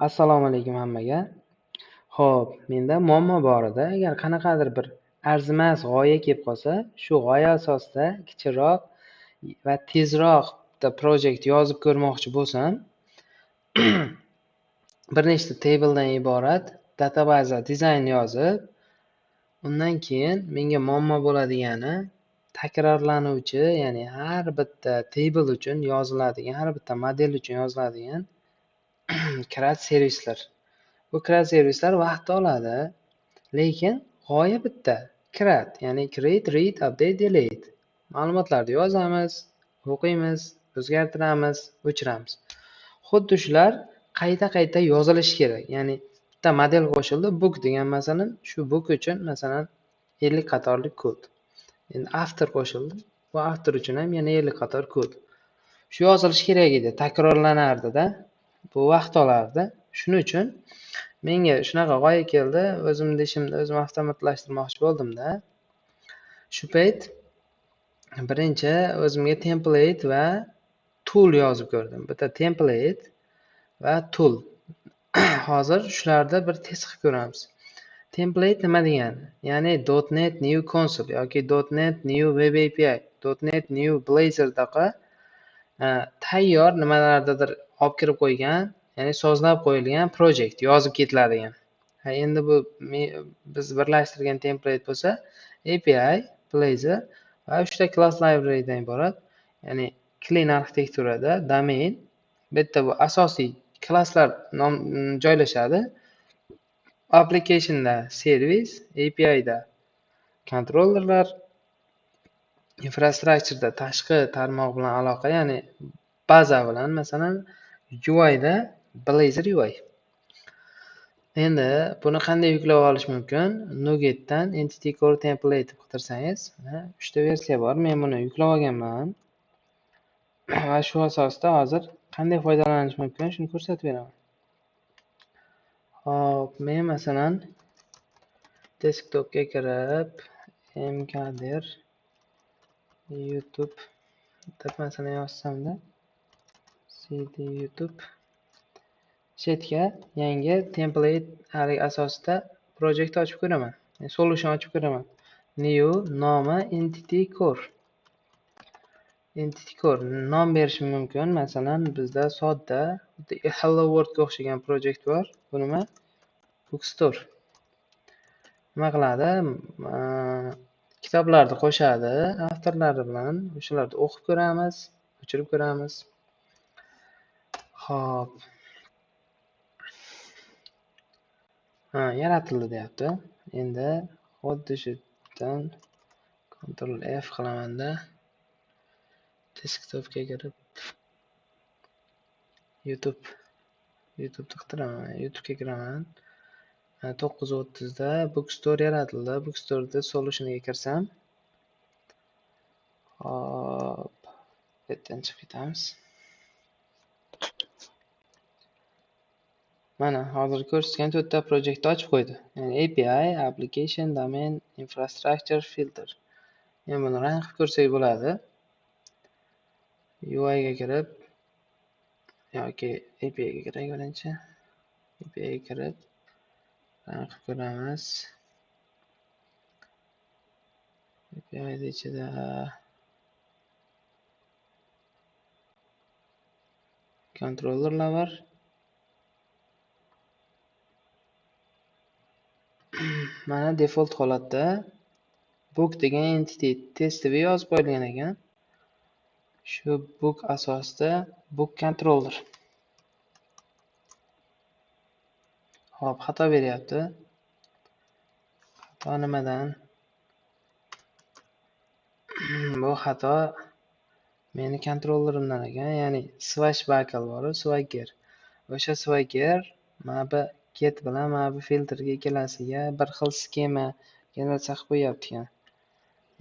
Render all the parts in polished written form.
Assalomu alaykum hammaga. Xo'p, menda muammo bor edi. Agar qanaqadir bir arzimas g'oya kelib qolsa, shu g'oya asosida kichikroq va tezroq bitta project yozib ko'rmoqchi bo'lsam, bir nechta tabledan iborat database dizayn yozib, undan keyin menga muammo bo'ladigani takrorlanuvchi, ya'ni har bitta table uchun yoziladigan, har bitta model uchun yoziladigan CRUD servislar. Bu CRUD servislar vaqt oladi, lekin g'oya bitta. CRUD, ya'ni create, read, update, delete. Ma'lumotlarni yozamiz, o'qiymiz, o'zgartiramiz, o'chiramiz. Xuddi shular qayta-qayta yozilishi kerak. Ya'ni bitta model qo'shildi, book degan masalan, shu book uchun masalan 50 qatorlik kod. Endi after qo'shildi, bu after uchun ham yana 50 qator kod. Shu yozilishi kerak edi, takrorlanardi-da. Bu vaqt olardi. Shuning uchun menga shunaqa g'oya keldi, o'zimni ishimni o'zim avtomatlashtirmoqchi bo'ldim-da. Shu payt birinchi o'zimga template va tool yozib ko'rdim. Bitta template va tool. Hozir shularni bir test qilib ko'ramiz. Template nima degani? Ya'ni .NET New Console yoki .NET New Web API, .NET New Blazor'daqa tayyor nimalardadir olib kirib qo'ygan, ya'ni sozlab qo'yilgan project yozib ketiladigan. Endi bu biz birlashtirgan template bo'lsa, API, Blazor va 3 ta class librarydan iborat. Ya'ni clean arxitekturada domain, bu yerda bu asosiy klasslar joylashadi. Application'da service, API'da kontrollerlar, infrastructure'da tashqi tarmoq bilan aloqa, ya'ni baza bilan, masalan, UI'da Blazor UI. Endi buni qanday yuklab olish mumkin? NuGet'dan Entity Core Template deb qidirsangiz, mana 3 ta versiya bor. Men buni yuklab olganman. Va shu asosida hozir qanday foydalanish mumkin, shuni ko'rsatib beraman. Xo'p, men masalan desktopga kirib mkdir YouTube deb masalan yozsamda cd YouTube chetga yangi template haligi asosida project ochib ko'raman. Solution ochib ko'raman. New nomi Entity Core. Entity Core nom berishim mumkin. Masalan, bizda sodda Hello Worldga o'xshagan project bor. Bu nima? Bookstore. Nima qiladi? Kitoblarni qo'shadi avtorlari bilan. O'shalarni o'qib ko'ramiz, o'chirib ko'ramiz. Xo'p. Ha, yaratildi deyapti. Endi xuddi shu yerdan Ctrl F qilamanda desktopga kirib YouTube'ni qidiraman, YouTube'ga kiraman. 9:30 da Bookstore yaratildi. Bookstore'da solutionga kirsam, hop, bu yerdan chiqib ketamiz. Mana hozir ko'rsatgan 4 ta projectni ochib qo'ydi. Ya'ni API, Application, Domain, Infrastructure, Filter. Endi buni rang qilib ko'rsak bo'ladi. UI ga kirib yoki API ga kiray birinchi. API ga kirib rang qilib ko'ramiz. API ichida kontrollerlar bor. Mana default holatda book degan entity testga yozib qo'yilgan ekan. Shu book asosida book controller. Xo'p, xato beryapti. Xato nimadan? Bu xato meni kontrollerimdan ekan, ya'ni swashbuckle bor, swagger. O'sha swagger mana bu get bilan mana bu filtrga ikkalasiga bir xil sxema generatsiya qilib qo'yapti ekan.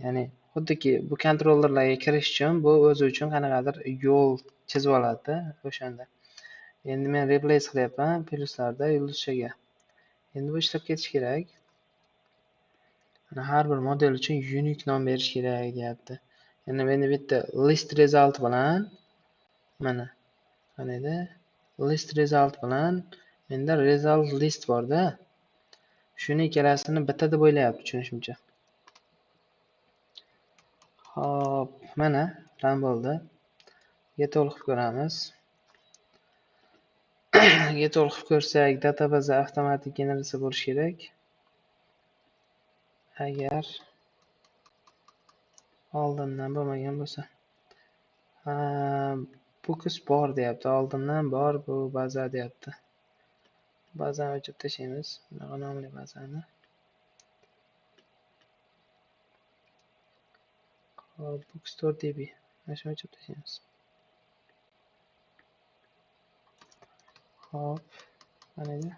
Ya'ni xuddiki bu kontrollerlarga kirish uchun bu o'zi uchun qanaqadir yo'l chizib oladi o'shanda. Endi men replace qilyapman plyuslarda yulduzchaga. Endi bu ishlab ketishi kerak. Mana har bir model uchun unique nom berish kerak deyapti. Endi meni bitta list result bilan mana qaniydi? List result bilan Menda result list bor-da. Shuni ikkalasini bitta deb o'ylayapti, tushunishimcha. Xo'p, mana run bo'ldi. Get all qilib ko'ramiz. Get all qilib ko'rsak, database avtomatik generatsiya bo'lishi kerak. Agar oldindan bo'lmagan bo'lsa. Books bor deyapti. Oldindan bor bu baza deyapti. Bazani o'chirib tashlaymiz. Bunaqa nomli bazani. Hop, bookstore db. Mana shuni o'chirib tashlaymiz. Hop, mana endi.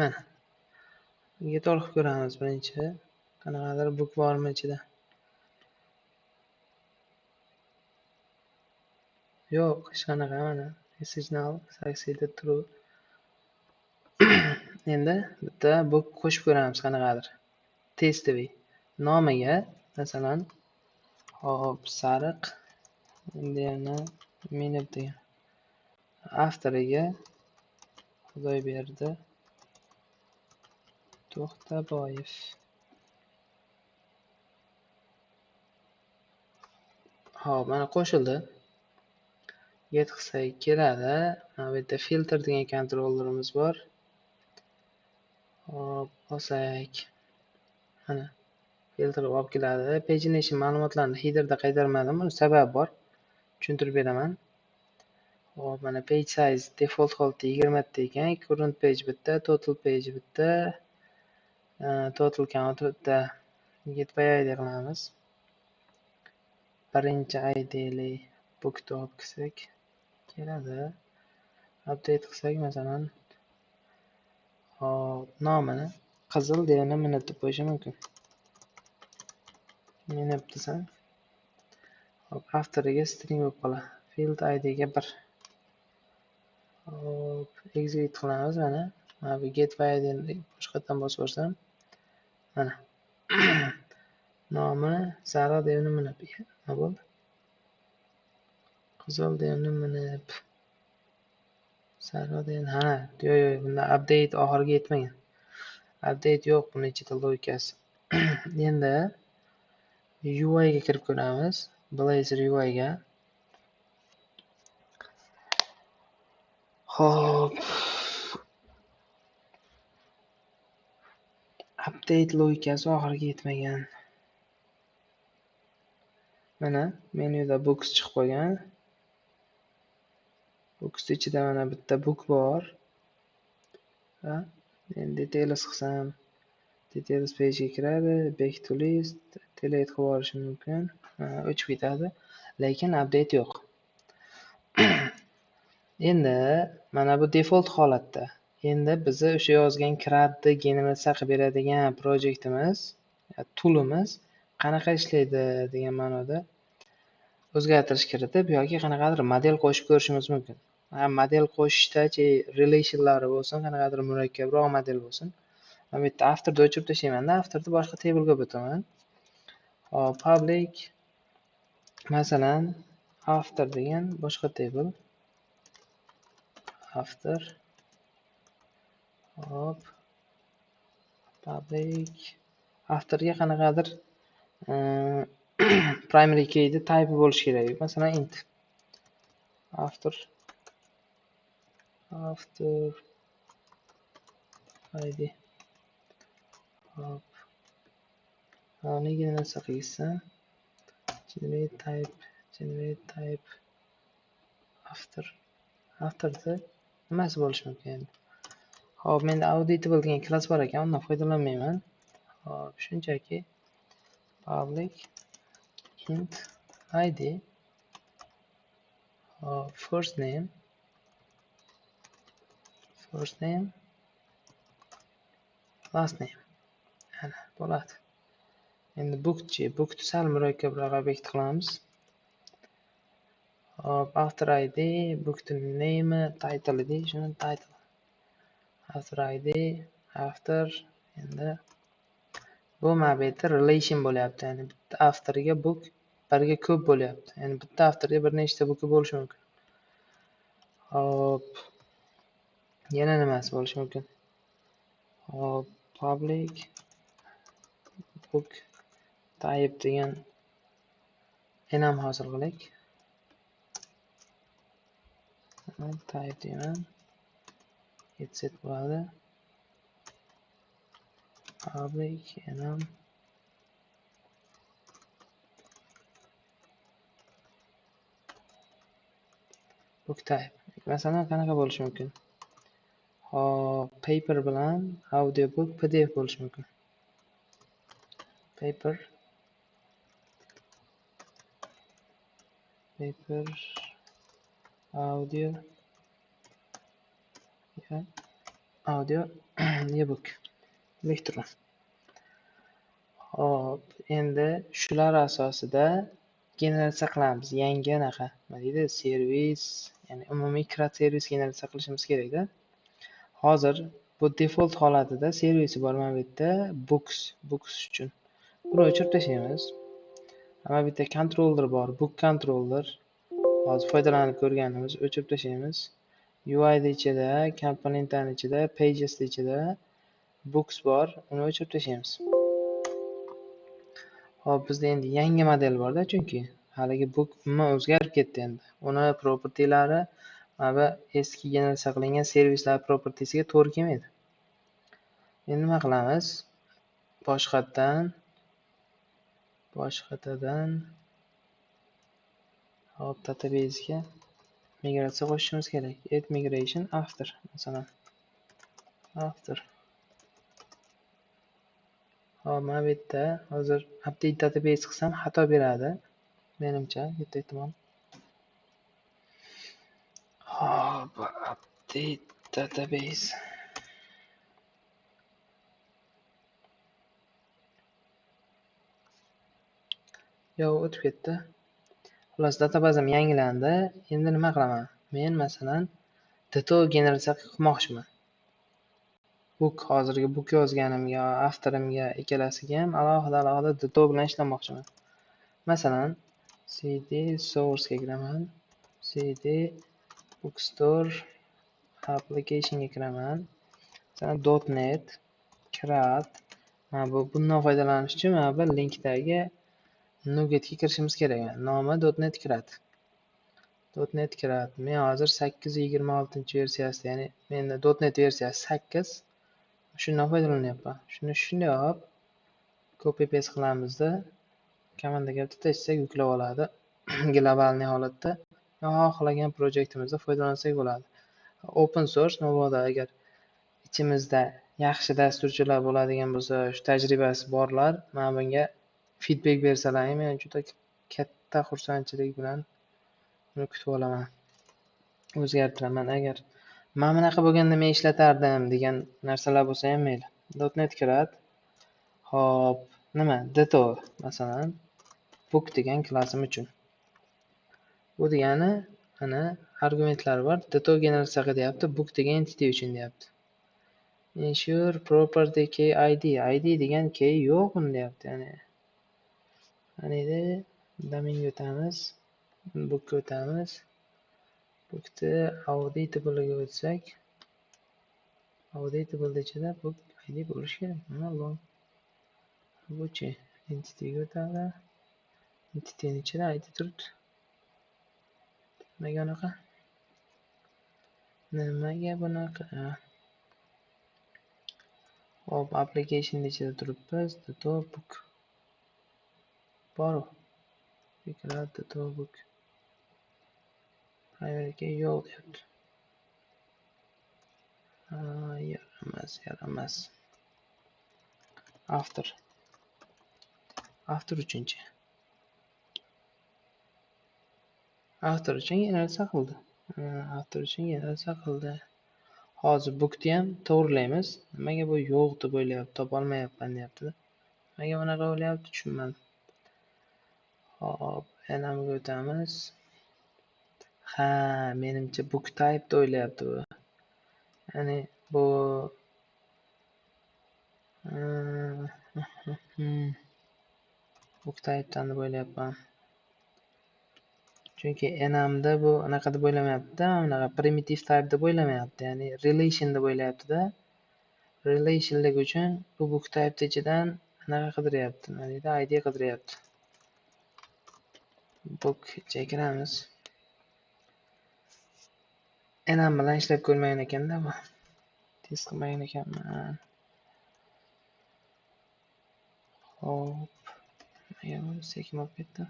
Mana. Get all qilib ko'ramiz birinchi. Qanaqadir book bormi ichida? Yo'q, hech qanaqa mana. Message now succeeded true. Endi bitta book qo'shib ko'ramiz qanaqadir. Testvi nomiga masalan, hop, sariq yana minib degan. Avtoriga Xudoyberdi To'xtaboyev. Hop, mana qo'shildi. Get qilsak keladi. Mana bu yerda filter degan kontrollerimiz bor. Hop, olsak. Mana filter olib keladi. Pagination ma'lumotlarni headerda qaytarmadim. Buni sababi bor. Tushuntirib beraman. Hop, mana page size default holatda 20 ta ekan. Current page bitta, total page bitta, total count bitta. Get by ID qilamiz. Birinchi ID li bookni olib kelsak keladi. Update qilsak masalan, hop, nomini qizil devni minib deb qo'yishi mumkin. Minib desam, hop, avtoriga string bo'lib qoladi. Field ID ga 1. Hop, execute qilamiz mana. Mana bu get by ID ni boshqatdan bosib yuborsam, mana. Nomi sariq devni minib. Nima bo'ldi? Qizil devni minib. Sariq devni, ha, yo'q, yo'q, bunda update oxiriga yetmagan. Update yo'q buni ichida logikasi. Endi UI ga kirib ko'ramiz. Blazor UI ga. Xo'p. Update logikasi oxiriga yetmagan. Mana menyuda books chiqib qolgan. Books ichida mana bitta book bor. Va endi details qilsam, details page ga kiradi, back to list, delete qilib yuborishim mumkin. O'chib ketadi, lekin update yo'q. Endi mana bu default holatda. Endi biz o'sha yozgan CRUD generatsiya qilib beradigan proyektimiz, toolimiz qanaqa ishlaydi degan ma'noda o'zgartirish kiritib yoki qanaqadir model qo'shib ko'rishimiz mumkin. Model qo'shishdachi relationlari bo'lsin, qanaqadir murakkabroq model bo'lsin. Men bu yerda avtorni o'chirib tashlayman-da, avtorni boshqa tablega o'taman. Hop, public masalan avtor degan boshqa table. Avtor. Hop. Public avtorga qanaqadir primary key ni type bo'lishi kerak. Masalan int avtor id. Hop. Nega narsa qilsam? Generate type after. Afterda nimasi bo'lishi mumkin endi? Hop, menda auditable degan klass bor ekan, undan foydalanmayman. Hop, shunchaki public int id, hop, first name, last name. Ana, bo'ladi. Endi bookchi, bookni sal murakkabroq obyekt qilamiz. Hop, after id, bookni name, title id, shuni title. After id, after, endi Bu mana bu yerda relation bo'lyapti, ya'ni bitta avtorga book birga ko'p bo'lyapti. Ya'ni bitta avtorga bir nechta booki bo'lishi mumkin. Hop. Yana nimasi bo'lishi mumkin? Hop, public book type degan enam hosil qilaylik. Type deyman. Set bo'ladi. Public enam book type. Masalan, qanaqa bo'lishi mumkin? Hop, paper bilan audiobook PDF bo'lishi mumkin. Paper audio ya audio ebook elektron. Hop, endi shular asosida generatsiya qilamiz. Yangi anaqa, nima deydi, servis, ya'ni umumiy CRUD servis generatsiya qilishimiz kerak-da. Hozir bu default holatida servisi bor mana bu yerda books uchun. Buni o'chirib tashlaymiz. Mana bu yerda controller bor, book controller. Hozir foydalanib ko'rganimiz, o'chirib tashlaymiz. UI da ichida, komponentlarning ichida, pages ichida books bor, uni o'chirib tashlaymiz. Hop, bizda endi yangi model bor-da, chunki haligi book umuman o'zgarib ketdi endi. Uni propertylari mana bu eski generatsiya qilingan servislar propertysiga to'g'ri kelmaydi. Endi nima qilamiz? Boshqatdan hop, database'ga migratsiya qo'shishimiz kerak. Add migration after, masalan. After. Hop, mana bu yerda hozir update database qilsam xato beradi. Menimcha, katta ehtimol. Hop, update database. Yo'q, o'tib ketdi. Xullas, databazam yangilandi. Endi nima qilaman? Men masalan DTO generatsiya qilmoqchiman. Book, hozirgi book yozganimga, avtorimga ikkalasiga ham alohida DTO bilan ishlamoqchiman. Masalan, cd source ga kiraman, cd bookstore application ga kiraman. Masalan, .net CRUD. Mana bu bundan foydalanish uchun mana bu linkdagi NuGetga kirishimiz kerak. Nomi .net CRUD. .net CRUD. Men hozir 8.26 versiyasida, ya'ni menda .net versiyasi 8. Shundan foydalanyapman. Shuni shunday olib copy paste qilamizda, komandaga bitta tashlasak yuklab oladi. Globalniy holatda xohlagan proyektimizda foydalansak bo'ladi. Open source, mabodo agar ichimizda yaxshi dasturchilar bo'ladigan bo'lsa, shu tajribasi borlar, mana bunga feedback bersalar, men juda katta xursandchilik bilan uni kutib olaman. O'zgartiraman. Agar mana bunaqa bo'lganda men ishlatardim degan narsalar bo'lsa ham mayli. .net CRUD. Hop, nima? DTO masalan, book degan klassim uchun. Bu degani ana argumentlar bor. DTO generatsiya qil deyapti, book degan entity uchun deyapti. Ensure property key ID. ID degan key yo'q uni deyapti. Ya'ni ana endi domainga o'tamiz, bookga o'tamiz. Bookni auditable o'tsak, auditable ichida book ID bo'lishi kerak. Nima long? Buchi entityga o'tadi. Entityning ichida ID turibdi. Nimaga unaqa? Nimaga bunaqa? Hop, application ichida turibmiz. DTO book. Bor. DTO book. Primary key yo'q deyapti. Yaramas, yaramas. After. After uchunchi. After uchun generatsiya qildi. After uchun generatsiya qildi. Hozir bookni ham to'g'rilaymiz. Nimaga bu yo'q deb o'ylayapti, topolmayapman deyapti. Nimaga bunaqa o'ylayapti, tushunmadim. Hop, enamga o'tamiz. Ha, menimcha book type deb o'ylayapti bu. Ya'ni bu Book type'dan deb o'ylayapman. Chunki enamda bu anaqa deb o'ylamayapti-da, unaqa primitive type deb o'ylamayapti, ya'ni relation deb o'ylayapti-da. Relationlik uchun bu book type ichidan anaqa qidiryapti, nima deydi, ID qidiryapti. Book ichiga kiramiz. Enam bilan ishlab ko'rmagan ekanda bu. Test qilmagan ekanman. Xo'p, nimaga bu sekin bo'lib ketdi?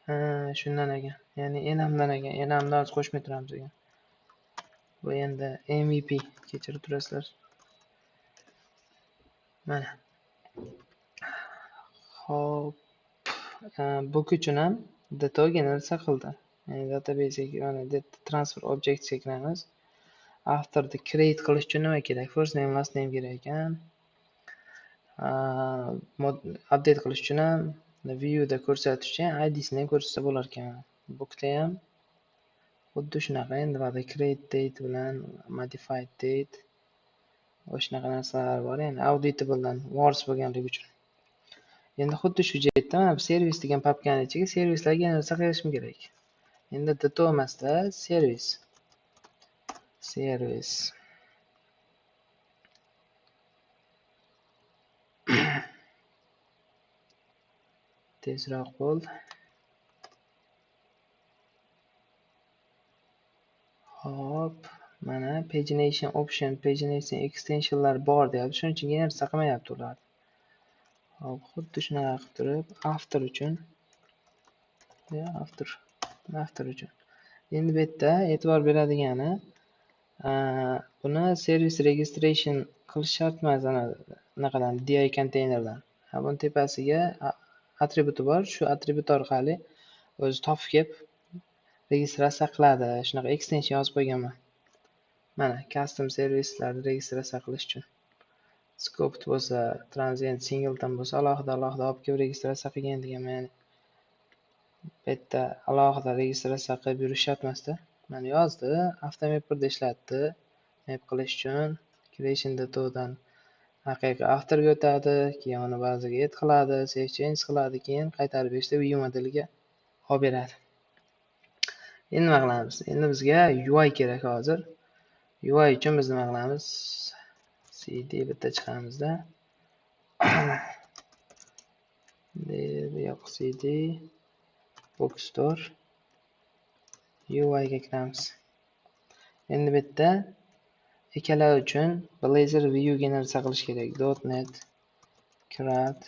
Ha, shundan ekan. Ya'ni enamdan ekan. Enamdan hozir qo'shmay turamiz ekan. Bu endi MVP, kechirib turasizlar. Mana. Xo'p, book uchun ham data generatsiya qildi. Ya'ni database-ga, mana transfer objectsga kiramiz. Afterni create qilish uchun nima kerak? First name, last name kerak ekan. Update qilish uchun ham viewda ko'rsatish uchun I D-sini ham ko'rsatsa bo'lar ekan. Bookda ham xuddi shunaqa. Endi ba'da create date bilan modified date va shunaqa narsalar bor, ya'ni auditabledan voris bo'lganligi uchun. Endi xuddi shu jihatda mana bu servis degan papkani ichiga servislarga generatsiya qilishim kerak. Endi data emasda servis. Servis. Tezroq bo'l. Hop, mana pagination option, pagination extensionlar bor deyapti. Shuning uchun generatsiya qilmayapti ular. Hop, xuddi shunaqa qilib turib, after uchun, ya, after uchun. Endi bu yerda e'tibor beradigani, buni service registration qilish shart emas, ana anaqadan DI containerdan. Ha, buni tepasiga atributi bor, shu atribut orqali o'zi topib kelib registratsiya qiladi. Shunaqa extension yozib qo'yganman. Mana custom servislarni registratsiya qilish uchun. Scoped bo'lsa, transient singleton bo'lsa, alohida alohida olib kelib registratsiya qilgan deganman. Ya'ni bu yerda alohida registratsiya qilib yurish shart emasda. Mana yozdi, avtomapperda ishlatdi. Map qilish uchun creation datadan haqiqiy afterga o'tadi, keyin uni ba'ziga add qiladi, save change qiladi, keyin qaytarib berishda view modeliga olib beradi. Endi nima qilamiz? Endi bizga UI kerak hozir. UI uchun biz nima qilamiz? CD bitta chiqamizda. Yo'q, CD bookstore UI ga kiramiz. Endi bu yerda ikkala uchun Blazor view generatsiya qilish kerak. Dot net create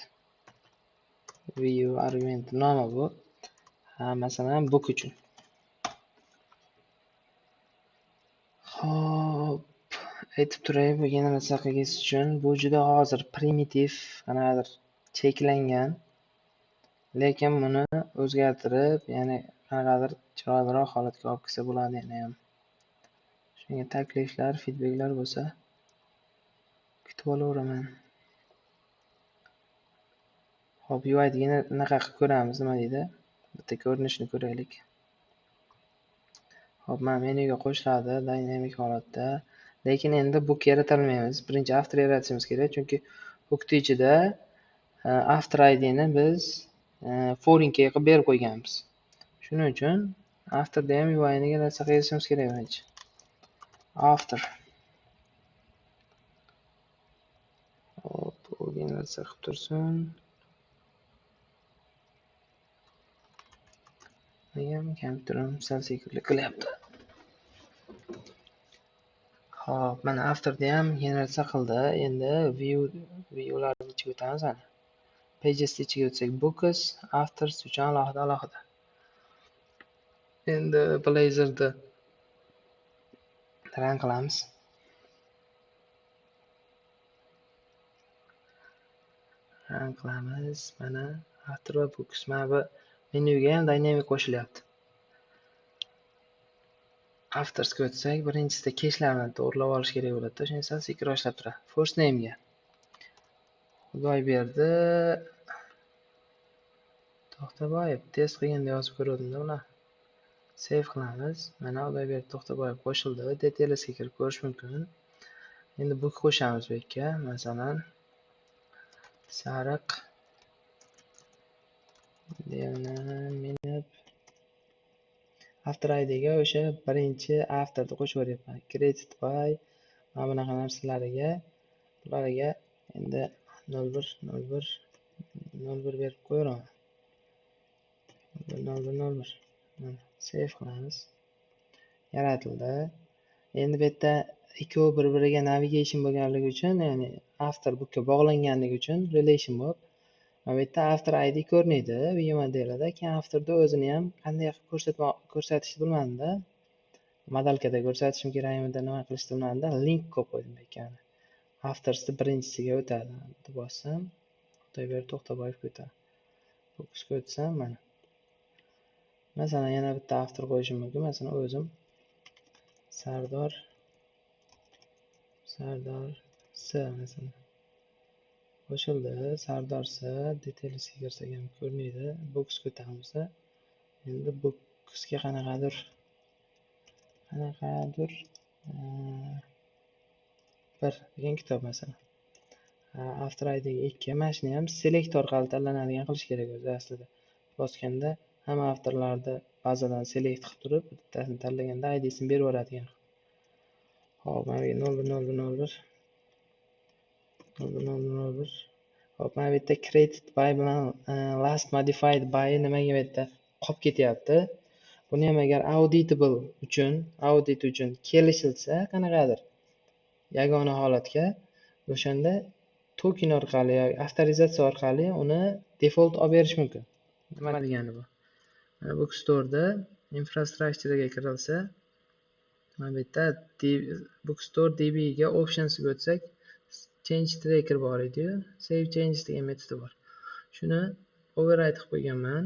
view argument nomi bu. Ha, masalan, book uchun. Xo'p, aytib turay, bu generatsiya qilgis uchun bu juda hozir primitiv, qanaqadir cheklangan, lekin buni o'zgartirib, ya'ni qanaqadir chiroyliroq holatga olib kelsa bo'ladi yana ham. Shunga takliflar, feedbacklar bo'lsa kutib olaveraman. Xo'p, UI degani anaqa qilib ko'ramiz, nima deydi? Bitta ko'rinishini ko'raylik. Xo'p, mana menyuga qo'shiladi dynamic holatda. Lekin endi book yaratalmaymiz. Birinchi after yaratishimiz kerak, chunki bookni ichida after I D ni biz foreign key qilib berib qo'yganmiz. Shuning uchun afterda ham U I ni generatsiya qilishimiz kerak birinchi. After. Hop, u generatsiya qilib tursin. Nega kompyuterim sal sekinlik qilyapti. Xo'p, mana afterda ham generatsiya qildi. Endi viewlarni ichiga o'tamiz ana. Pages ichiga o'tsak, books, afters uchun alohida alohida. Endi Blazorda run qilamiz. Run qilamiz. Mana after va books. Mana bu menyuga ham dynamic qo'shilyapti. Aftersga o'tsak, birinchisida keshlarni to'g'rilab olish kerak bo'ladi-da, shuning sal sekinroq ishlab turadi. First name'ga Xudoyberdi To'xtaboyev test qilganda yozib ko'ruvdim-da ular. Save qilamiz. Mana Xudoyberdi To'xtaboyev qo'shildi. Detailsga kirib ko'rish mumkin. Endi book qo'shamiz bu yerga. Masalan, sariq devni minib avtor IDga o'sha birinchi avtorni qo'shib yuboryapman. Created by mana bunaqa narsalariga, bularga endi 01 01 01 berib qo'yaveraman. 01 01. Mana save qilamiz. Yaratildi. Endi bu yerda ikkovi bir-biriga navigation bo'lganligi uchun, ya'ni avtor bookka bog'langanligi uchun relation bo'lib, mana bu yerda avtor ID ko'rinadi view modelida. Keyin avtorda o'zini ham qanday qilib ko'rsatishni bilmadim-da. Modalkada ko'rsatishim kerakmidi, nima qilishni bilmadim-da. Link qo'yib qo'ydim bu yerga. Avtorsni birinchisiga o'tadi. Bitta bossam, Xudoyberdi To'xtaboyevga o'tadi. Fokusga o'tsam mana. Masalan, yana bitta avtor qo'yishim mumkin. Masalan, o'zim Sardor S masalan. Qo'shildi. Sardor S detailsga kirsak ham ko'rinadi. Boxga o'tamiz. Endi boxga qanaqadir bir degan kitob masalan. Avtor IDga 2. Mana shuni ham select orqali tanlanadigan qilish kerak o'zi aslida. Bosganda hamma avtorlarni bazadan select qilib turib, bittasini tanlaganda IDsini berib yuboradigan. Xo'p, mana bu 01 01 01 01 01 01. Xo'p, mana bu yerda created by bilan last modified by nimaga bu yerda qolib ketyapti? Buni ham agar auditable uchun, audit uchun kelishilsa qanaqadir yagona holatga, o'shanda token orqali yoki avtorizatsiya orqali uni default olib berish mumkin. Nima degani bu? Mana bookstore'da infrastructure'ga kirilsa, mana bu yerda bookstore db ga optionsga o'tsak, change tracker bor edi-yu, save changes degan metodi bor. Shuni override qilib qo'yganman.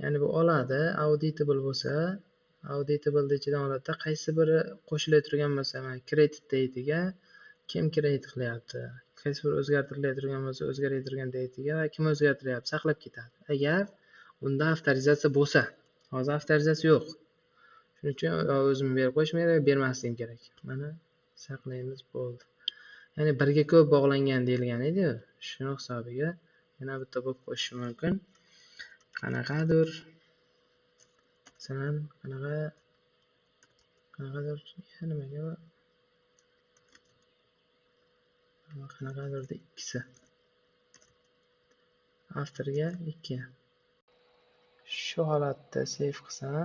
Ya'ni bu oladi, auditable bo'lsa, auditable ichidan oladida qaysi biri qo'shilay turgan bo'lsa, mana created date'iga kim create qilyapti, qaysi biri o'zgartirilay turgan bo'lsa, o'zgaray turgan date'iga va kim o'zgartiryapti saqlab ketadi. Agar unda avtorizatsiya bo'lsa, hozir avtorizatsiya yo'q. Shuning uchun o'zim berib qo'yishim kerak, bermasligim kerak. Mana saqlaymiz, bo'ldi. Ya'ni birga ko'p bog'langan deyilgan edi-yu, shuni hisobiga yana bitta book qo'shishim mumkin. Qanaqadir masalan, qanaqadir nimaga qanaqadirda ikkisi. Avtorga 2. Shu holatda save qilsam,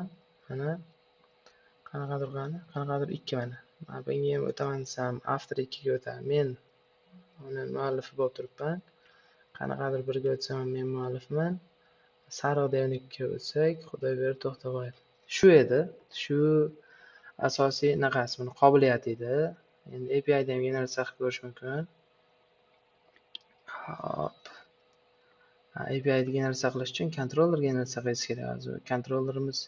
mana qanaqadir qanaqadir 2 mana. Mana bunga ham o'taman desam, avtor 2 ga o'tadi. Men uni muallifi bo'lib turibman. Qanaqadir birga o'tsam, men muallifman. Sariq devnikka o'tsak, Xudoyberdi To'xtaboyev. Shu edi. Shu asosiy naqasi, buni qobiliyati edi. Endi APIda ham generatsiya qilib ko'rish mumkin. Hop. APIni generatsiya qilish uchun kontroller generatsiya qilish kerak. Hozir kontrollerimiz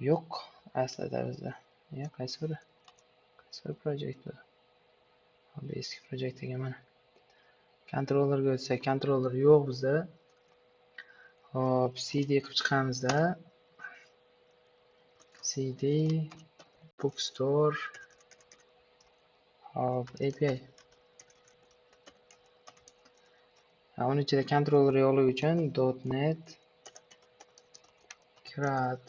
yo'q aslida bizda. Ya, qaysi biri? Qaysi bir project bu? Hop, eski project ekan mana. Kontrollerga o'tsak, kontroller yo'q bizda. Hop, cd qilib chiqamizda. Cd bookstore hop API. Uni ichida kontroller yo'qligi uchun .net create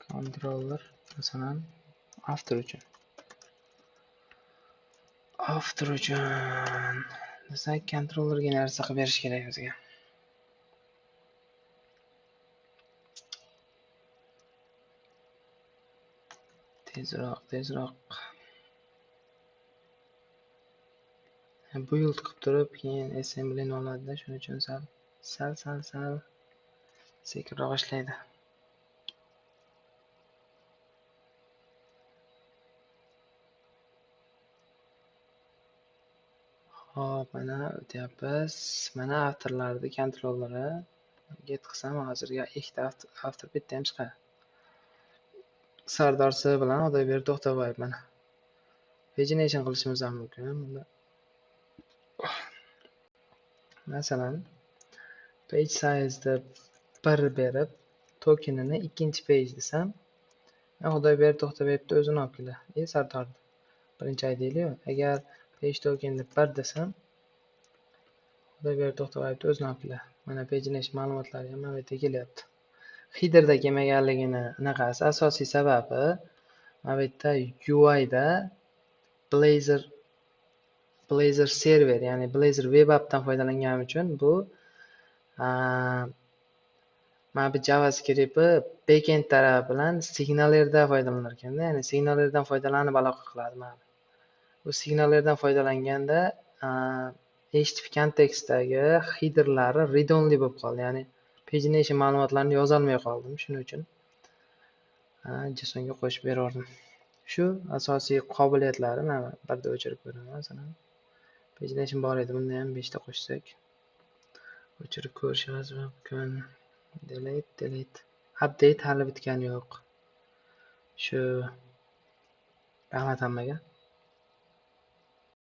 controller masalan after uchun. After uchun desak kontrollerga narsa qilib berish kerak o'ziga. Tezroq, tezroq. Build qilib turib, keyin assemblyni oladida, shuning uchun sal sekinroq ishlaydi. Xo'p, mana o'tyapmiz. Mana avtorlarning kontrolleri. Get qilsam hozirga ikkita avtor bitta ham chiqadi. Sardor S bilan Xudoyberdi To'xtaboyev mana. Pagination qilishimiz ham mumkin bunda. Masalan, page size'da 1 berib, tokenini ikkinchi page desam, Xudoyberdi To'xtaboyevni o'zini olib keladi. Sardorni. Birinchi ID'li. Agar page tokenni 1 desam, Xudoyberdi To'xtaboyevni o'zini olib keladi. Mana pagination ma'lumotlari ham mana bu yerda kelyapti. Headerda kelmaganligini anaqasi asosiy sababi mana bu yerda UIda Blazor server, ya'ni Blazor web appdan foydalanganim uchun bu mana bu JavaScript'i backend tarafi bilan SignalRdan foydalanar ekanda, ya'ni SignalRdan foydalanib aloqa qiladi mana bu. Bu SignalRdan foydalanganda HTTP kontekstdagi headerlari read only bo'lib qoldi, ya'ni pagination ma'lumotlarini yozolmay qoldim. Shuning uchun JSONga qo'shib berardim. Shu asosiy qobiliyatlari. Mana birda o'chirib ko'raman, masalan. Pagination bor edi, bunda ham 5 ta qo'shsak, o'chirib ko'rishimiz mumkin. Delete, delete. Update hali bitgani yo'q. Shu, rahmat hammaga.